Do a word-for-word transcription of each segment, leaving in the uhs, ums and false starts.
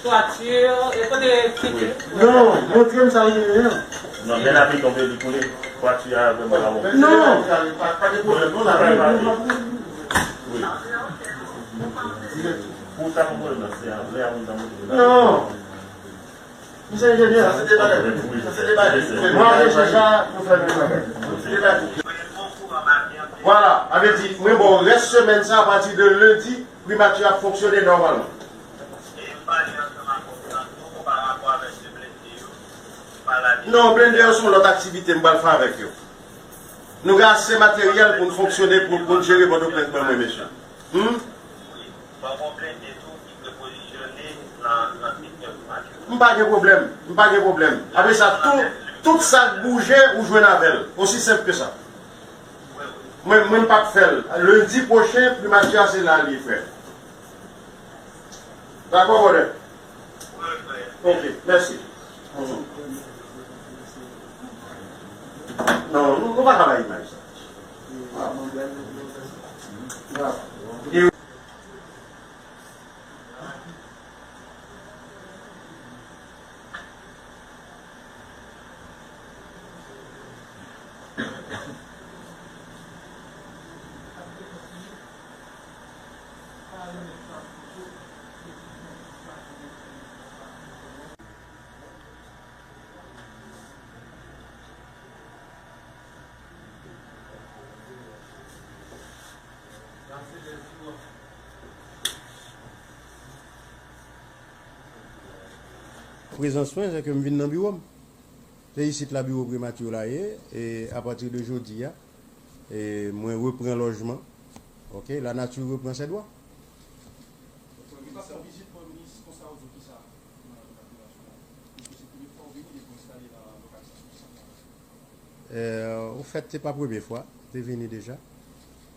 Twati, e kote figi? Non, montre m sa li ye. Non, men lapli tonbe, li koule. Twati a vrèman la wonm. Non. Pa gen pwoblèm, non, la. Wi. Pou sa, pou pwoblèm nan, se a, lè a moun nan montre. Non. Misye enjenyè. Sa se deba. Sa se deba. Mwen ap reche sa pou fè menm bagay. Vwala, sa vle di, mwen ba w rès semèn sa, apati de lendi, primati a ap fonksyone nòmalman. Non, blende yo se yon lòt aktivite m pral fè avèk yo. Nou gen ase materyèl pou n fonksyone, pou, pou n jere Pòtoprens ban mwen, mesye. Hmm? M pa gen pwoblèm, m pa gen pwoblèm. Apre sa, tout, tout sa k bouje, ou jwenn avè l. Osi senp ke sa. Mwen, mwen m p ap fè l. Lendi pwochen, primati a se la l ye, frè. Dakò, brother? Ok, mèsi. Non, nou, nou pa ka bay imaj sa. Bravo. Prezans mwen, se ke m vin nan biwo m. Se isit la biwo primati la ye, e apati de jodi a, e mwen repran lojman. Ok, la nature reprend ses droits. Premye fwa w vini depi w enstale nan lokal sa. Ou santi sa? Euh, ofèt, se pa premye fwa. M te vini deja.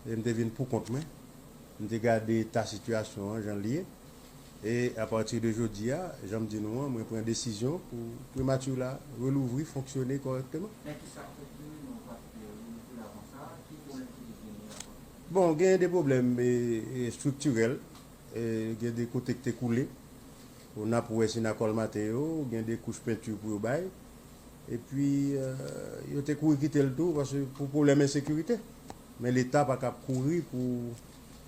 E m te vin pou kont mwen. M te gade eta sitiyasyon an, jan l ye. E apati de jodi a, jan m di nou an, mwen pran desizyon pou primati la relouvri, fonksyone kòrèkteman. Men ki sa k fè ke nou pa t relouvri l avan sa? Ki pwoblèm ki te genyen avan? Bon, gen de pwoblèm, e, e, estriktirèl. E, gen de kote ki te koule. Ou n ap wè si n a kòlmate yo, gen de kouch penti pou yo bay. Epi, e, yo te kouri kite l tou, paske pou pwoblèm ensekirite. Men Leta pa ka ap kouri pou,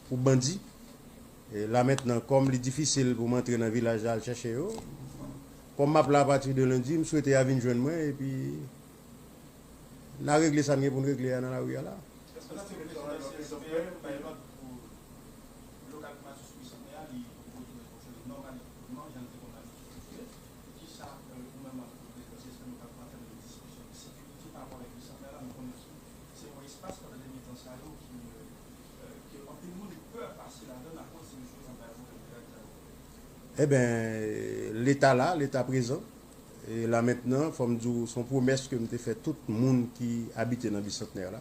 pou bandi. E la mentnan, kòm li difisil pou m antre nan vilaj la al chèche yo, kòm m ap la apati de lendi, m swete y a vin jwenn mwen, epi n a regle sa n gen pou n regle a nan lari a la. Èske se te presidan C S P M bay lòd pou lokal primati sou Bisantnè a, li retounen fonksyone nòmalman jan l te konn al fonksyone? Kisa, euh, ou menm antanke prezidan C S P M ou kapab antann nan diskisyon de sekirite pa rapò avèk Bisantnè a la? Nou konnen tou se yon espas pandan dènye tan sa yo ki, euh, euh, ke anpil moun pè pase ladan l akoz se yon jwe anba yon pwoblèm de règ sa yo. Eben, Leta la, Leta prezan. E la mentnan, fò m di w, se yon pwomès ke m te fè tout moun ki abite nan Bisantnè la.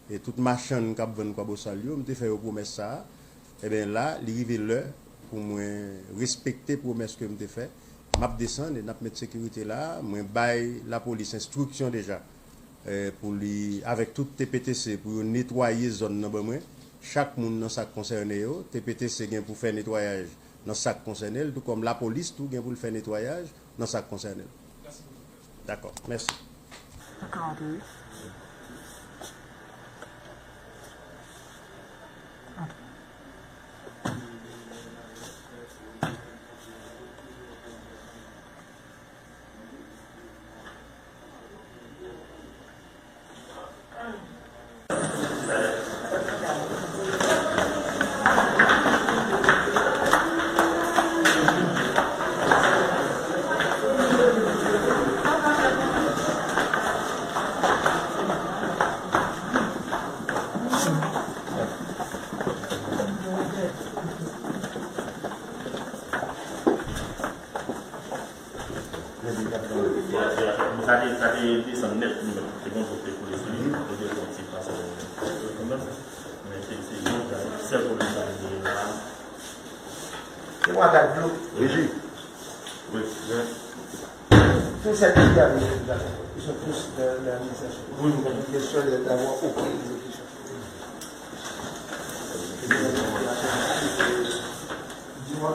E tout machann k ap vann kwabosal yo, m te fè yo pwomès sa a. Eben la, li rive lè pou mwen respekte pwomès ke m te fè. M ap desann e n ap met sekirite la. Mwen bay lapolis enstriksyon deja, eh, pou li, avèk tout T P T C, pou yo netwaye zòn nan ban mwen. Chak moun nan sa k konsène yo, T P T C gen pou fè netwayaj nan sa k konsène l, tou kòm lapolis tou gen pou l fè netwayaj nan sa k konsène l. Dakò, mèsi. Sa te, sa te desann nèt li menm. Te gon dlo te koule sou li, te fè yon ti pasaj kanmenm. Men se, se yon sèl pwoblèm sa te genyen la. Se yon atak dlo. Wi. Wi. Tout sa ki arrive, ils sont tous dans l'administration. Wi. Donc, question d'avoir aucune exécution. Mwen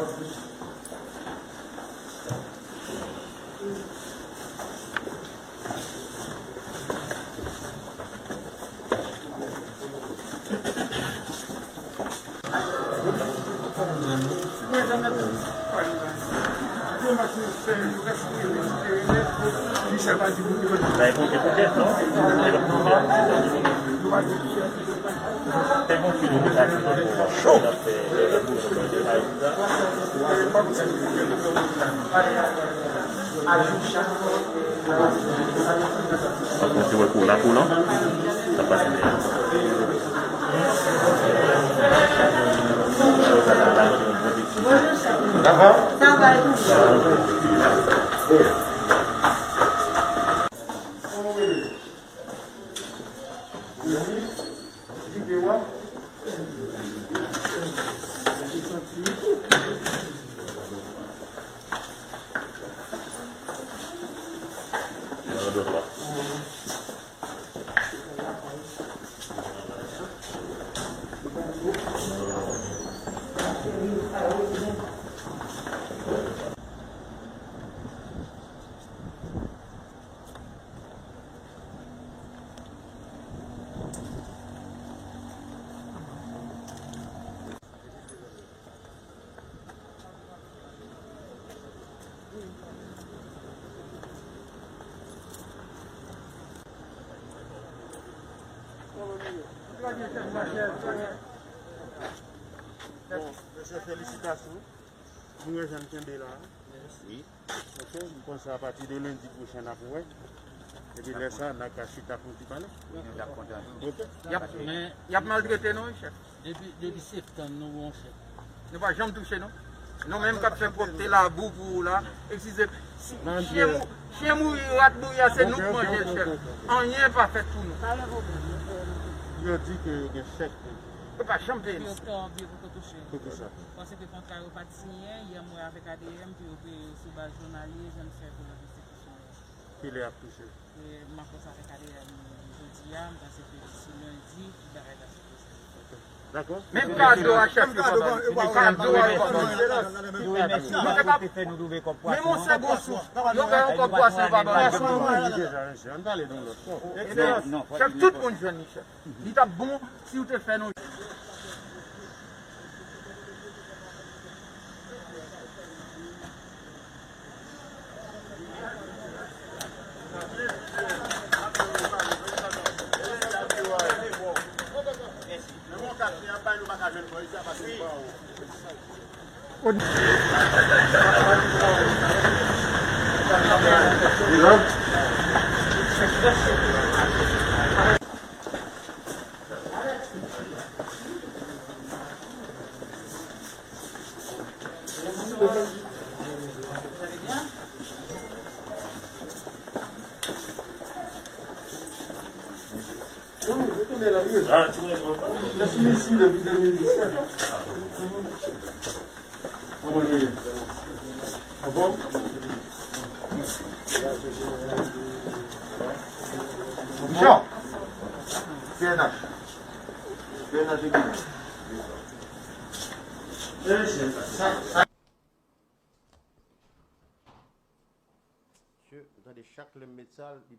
te wè kou la, kou la. Sa pase byen. Dakò? Bon, mesye, felisitasyon. Nou wè jan n kenbe la. Wi. Ok, m panse apati de lendi pwochen n ap wè. Epi lè sa, n a ka chita pou n ti pale. Ok. Y ap, men, y ap maltrete nou, wi, chèf. Depi, depi septanm, nou bon, chèf. Nou pa janm touche, non. Nou menm k ap fè pwòpte labou pou ou la. Eskize, si chen mou-, chen mouri, rat mouri a, se nou k manje l, chèf. Anyen pa fèt pou nou. Yo di ke yo gen chèk. Yo pa janm peye nou. Direktè an byen poko touche. Poukisa? Paske kontra yo pa t siyen, yè m wè avèk A D M pou yo peye yo sou baz jounalye, jan n fè pou yo peye. Kilè y ap touche? E, m ap konsa avèk A D M jodi a, m panse ke disi lendi, tout bagay va sipoze. Dakò. Menm kado a, chèf, yo pa ban nou. Kado a, yo pa ban nou. Nou te ka, menm yon segon souf, yo fè yon kòb twa san, yo pa ban nou. Chèf, tout moun jwenn li, chèf. Li t ap bon si w te fè nou. Kòman nou ye? Anfòm? Michel! P N H. P N H epi. Mesye, sa, sa. Mesye, nou tande chak lè m met sa, li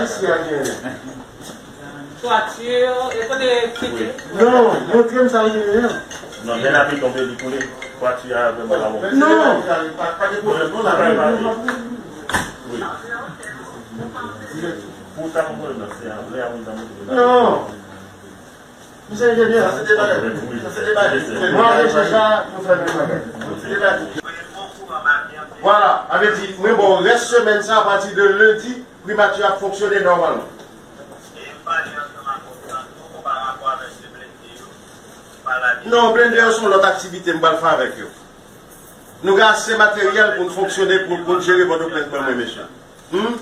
Ayisyen an genyen. Twati, e kote kite? Non, montre m sa w genyen an. Non, lè lapli tonbe, li koule. Twati a vrèman pa bon. Non! Pa, pa gen pwoblèm, non, lapli. Wi. Pou sa, pa pwoblèm, non, se lè a moun ta montre. Non! Misye enjenyè, sa se deba nèt. Sa se deba nèt. Mwen avèk Richard, nou fè menm bagay. Vwala, sa vle di, mwen ba w rès semèn sa, apati de lendi, primati a ap fonksyone nòmalman. Non, blende yo se yon lòt aktivite m pral fè avèk yo. Nou gen ase materyèl pou n fonksyone, pou, pou n jere Pòtoprens ban mwen, mesye. Hmm?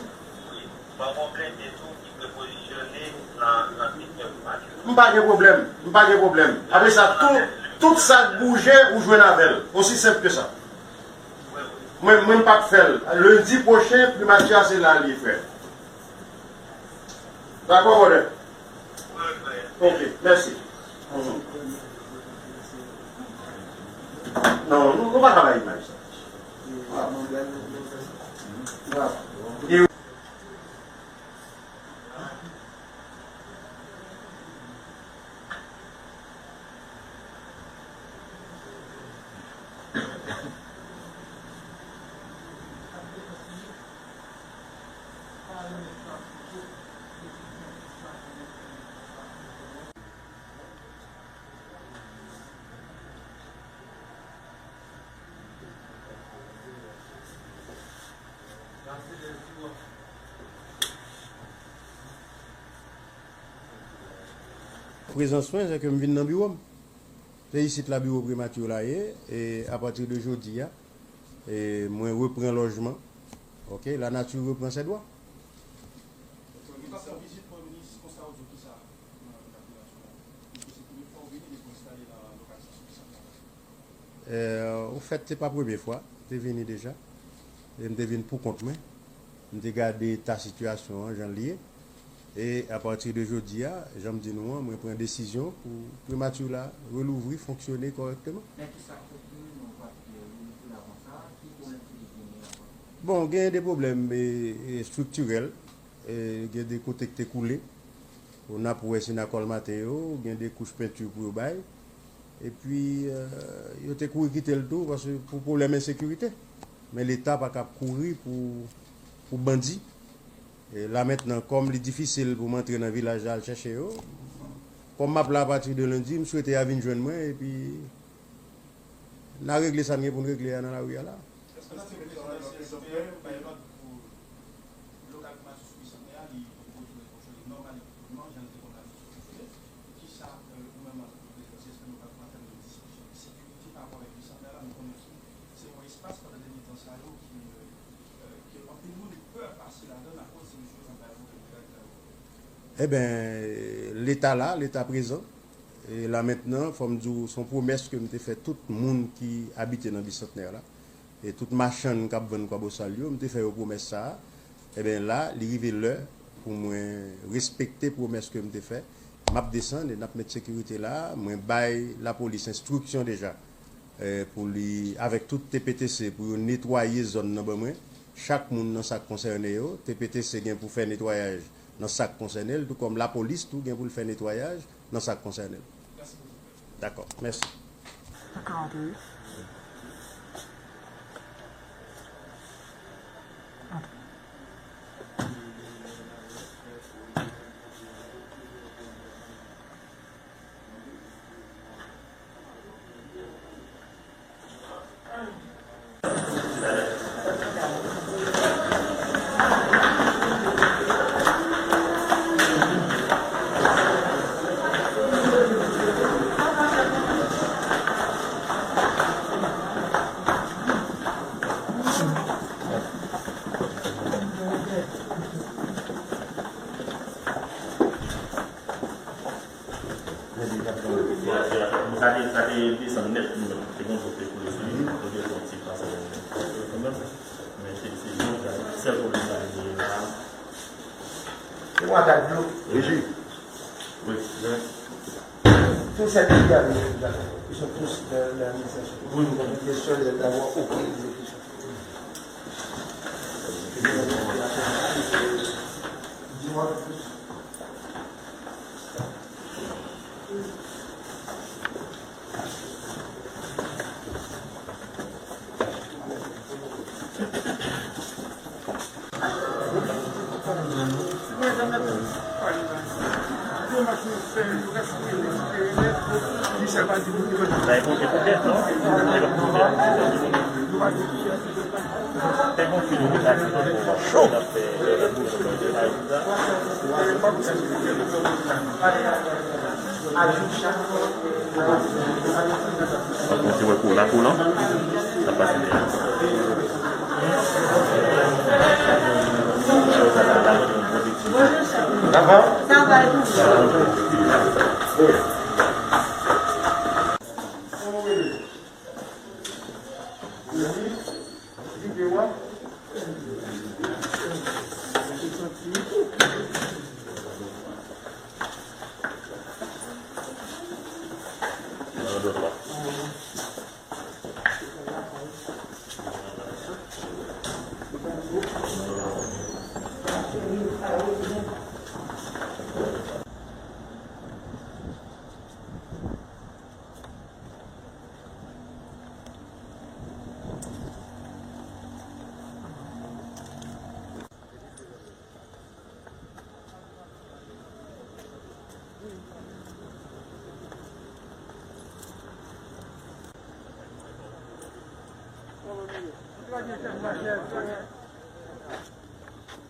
M pa gen pwoblèm, m pa gen pwoblèm. Apre sa, tout, tout sa k bouje, ou jwenn avè l. Osi senp ke sa. Mwen, mwen m p ap fè l. Lendi pwochen, primati a se la l ye, frè. Dakò, brother? Ok, mèsi. Mhm. Non, nou, nou pa ka bay imaj sa. Bravo. Bravo. Prezans mwen, se ke m vin nan biwo m. Se isit la biwo primati la ye, e apati de jodi a, e mwen repran lòjman. Ok, la nature reprend ses droits. Ou fè vizit Premye Minis, konsa ou di kisa nan, nan popilasyon an? Paske se premye fwa ou vini depi ou enstale nan lokasyon sou sant la. Euh, anfèt, se pa premye fwa. M te vini deja. E m te vin pou kont mwen. M te gade eta sitiyasyon an, jan l ye. E apati de jodi a, jan m di nou an, mwen pran desizyon pou primati la relouvri, fonksyone kòrèkteman. Men kisa k fè ke nou pa t relouvri l avan sa? Ki pwoblèm ki te genyen avan? Bon, gen de pwoblèm, e, e, estriktirèl. E, gen de kote k te koule. Ou n ap wè si n a kòlmate yo, gen de kouch penti pou yo bay. Epi, euh, yo te kouri kite l tou, paske pou pwoblèm ensekirite. Men Leta pa ka ap kouri pou, pou bandi. E la mentnan, kòm li difisil pou m antre nan vilaj la al chèche yo, kòm m ap la apati de lendi, m swete y a vin jwenn mwen, epi n a regle sa n gen pou n regle a nan lari a la. Èske se prezidan C S P bay lòd pou lokal primati sou Bisantnè a, li retounen fonksyone nòmal e tout bonman, jan l te konn al fonksyone? Kisa, euh, ou menm, antanke prezidan C S P, nou pral pran an tèm de diskisyon de sekirite pa rapò avèk Bisantnè a la? Nou konnen se yon espas pandan dènye tan sa yo ki, euh, euh, ke anpil moun pè pase ladan l akoz se mesye yo t ap bay vòlè. Eben, Leta la, Leta prezan. E la mentnan, fò m di w, se yon pwomès ke m te fè tout moun ki abite nan Bisantnè la. E tout machann k ap vann kwabosal yo, m te fè yo pwomès sa a. Eben la, li rive lè pou mwen respekte pwomès ke m te fè. M ap desann e n ap met sekirite la. Mwen bay lapolis enstriksyon deja, eh, pou li, avèk tout T P T C, pou yo netwaye zòn nan ban mwen. Chak moun nan sa k konsène yo, T P T C gen pou fè netwayaj nan sa k konsène l, tou kòm lapolis tou gen pou l fè netwayaj nan sa k konsène l. Dakò, mèsi. Sa te, sa te desann nèt, nou menm. Te gen yon kote koule sou li, nou te fè yon ti pase kanmenm. Men se, se yon sèl pwoblèm sa te genyen la. Se yon atak dlo. Reji. Wi, men. Tous ces pays-là, ils sont tous dans l'administration. Wi, wi. Donc, il est seul d'avoir aucune exécution. Dis-moi plus. Sa e konte poutèt, non? Se pa poutèt. Te gon fil de aksyon. Cho! Bon, se wè kou la, kou la. Sa pase byen. Sa va? Sa va, e ou?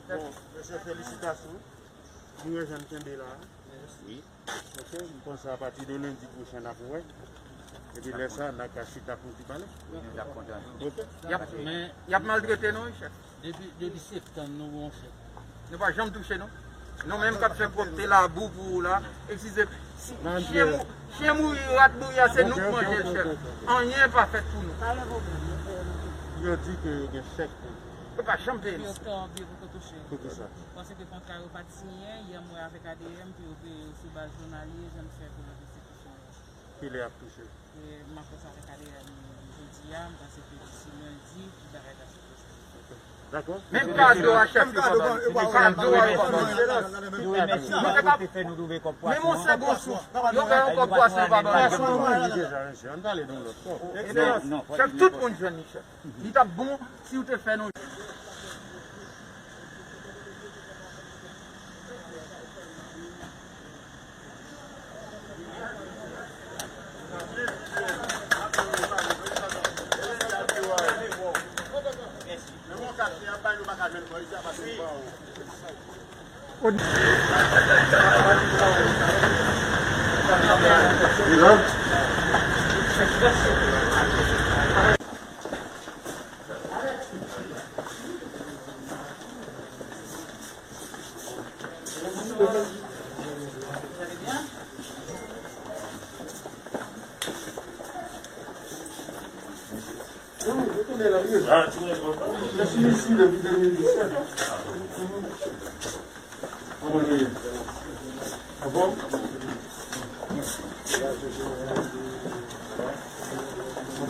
Bon, mesye, felisitasyon. Nou wè jan n kenbe la a. Wi. Ok, m panse apati de lendi pwochen n ap wè. Epi lè sa a, n a ka chita pou n ti pale. Wi, nou t ap kontan. Ok. Y ap, men, y ap maltrete nou, wi, chèf. Depi, depi septanm, nou gon chèf. Nou pa janm touche, non. Nou menm k ap fè pwòpte labou pou ou la. Eskize, si chen mou-, chen mouri, rat mouri a, se nou k manje l, chèf. Anyen pa fèt pou nou. Yo di ke yo gen chèk pou. Yo pa janm peye nou. Pou ki sa? Paske kontra yo pa t siyen, yè m wè avèk A D M pou yo peye yo sou baz jounalye, jan n fè pou redistribitisyon yo. Kilè y ap touche? E, m ap fè sa avèk A D M jodi a, m panse ke disi lendi, tout bagay ta sipoze. Dakò. Menm kado a chèf yo pa ba nou. Kado a yo pa ba nou. Nou te ka, menm yon segon souf, yo bay yon kòb bwasyon yo pa ba nou. Chèf, tout moun jwenn li, chèf. Li t ap bon si w te fè nou.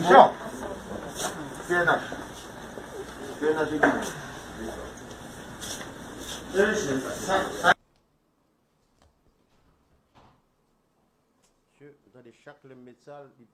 Jean, P N H. P N H e Ginen. Mesye, m tande chak lè m met sa, li